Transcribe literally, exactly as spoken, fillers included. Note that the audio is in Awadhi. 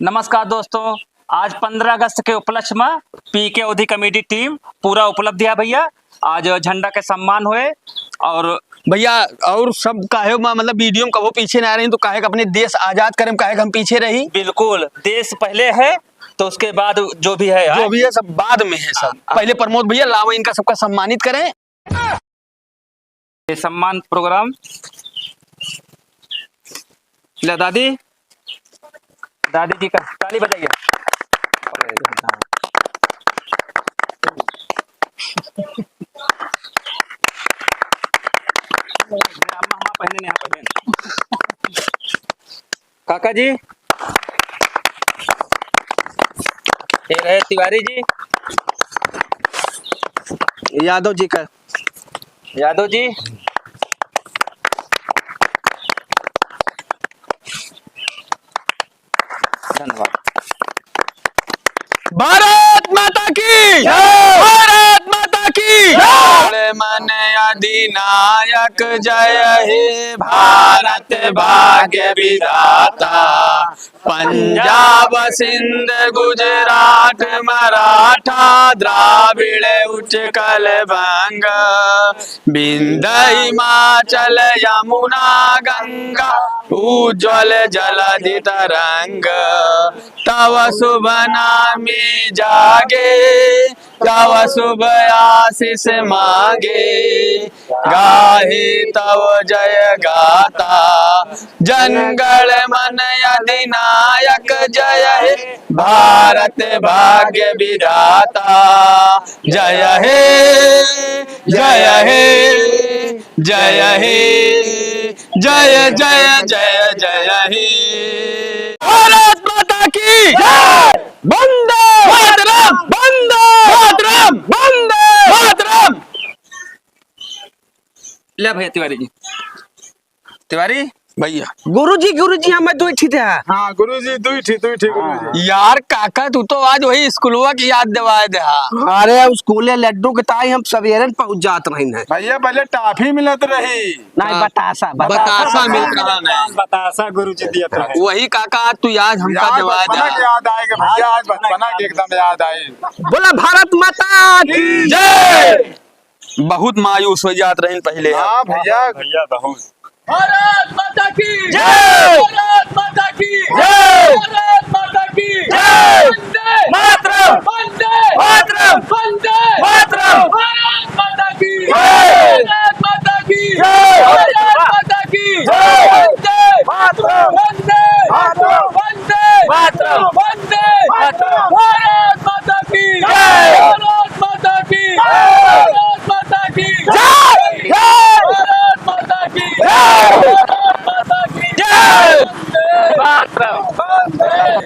नमस्कार दोस्तों, आज पन्द्रह अगस्त के उपलक्ष्य में पीके अवधी comedy team पूरा उपलब्ध है भइया। आज झंडा के सम्मान होए और भइया, और सब काहे मा-, मतलब, video में कबो पीछे ना रही, तो काहे के अपने देश आजाद करे में काहे के हम पीछे रही? बिल्कुल, देश पहले है, तो उसके बाद जो भी है, जो भी है, सब बाद में है सब। हाँ, हाँ। पहले प्रमोद भइया लावा, इनका सबका सम्मानित करें। ये सम्मान program। ले दादी, दादी जी का ताली बजाइए। अम्मा, अम्मा पहले, यहाँ पहले। काका जी, ये रहे तिवारी जी, यादव जी का। यादव जी, धन्यवाद। भारत माता की जय। भारत माता की जय। मन अधिनायक जय हे भारत भाग्य विधाता, पंजाब सिंध गुजरात मराठा द्राविड़ उत्कल बंग, विंध्य हिमाचल यमुना गंगा उज्ज्वल जलधि तरंग, तव शुभ नामी जागे, तव शुभ आशीष मागे, गाहे तव जय गाथा, जन गण मन अधिनायक जय हे भारत भाग्य विधाता। जय हे, जय हे, जय हे, जय, जय, जय, जय हे। भारत माता की जय। वंदे मातरम। वंदे मातरम। वंदे मातरम। ले भइया तिवारी जी। तिवारी भइया। गुरुजी, गुरुजी, हमें दुई ठी दे। हाँ, गुरुजी, दुई ठी, दुई ठी, गुरुजी। यार काका, तू तो आज वही स्कूलवा की याद दिवाए दे, हाँ। अरे, स्कूले लड्डू के ताई हम सवेरे न पहुँच जात रही हैं। भइया, पहले टाफी मिलत रही। नहीं, हाँ। बतासा, बतासा। बतासा मिलत रहा नहीं। बतासा गुरुजी दियत रहे। वही काका, तू याद हमका याद दिवाए बचपना दे। के याद आए कि भइया, आज बचपना के एकदम याद आए। बोला भारत माता की जय। बहुत मायूस हो जात रहिन पहिले। हाँ भइया। भइया बहुत। भारत माता की जय। भारत माता की जय। भारत माता की जय। वंदे मातरम। वंदे मातरम। वंदे मातरम। भारत माता की जय। भारत माता की जय। भारत माता की जय। वंदे मातरम। वंदे मातरम। वंदे मातरम। वंदे मातरम। भारत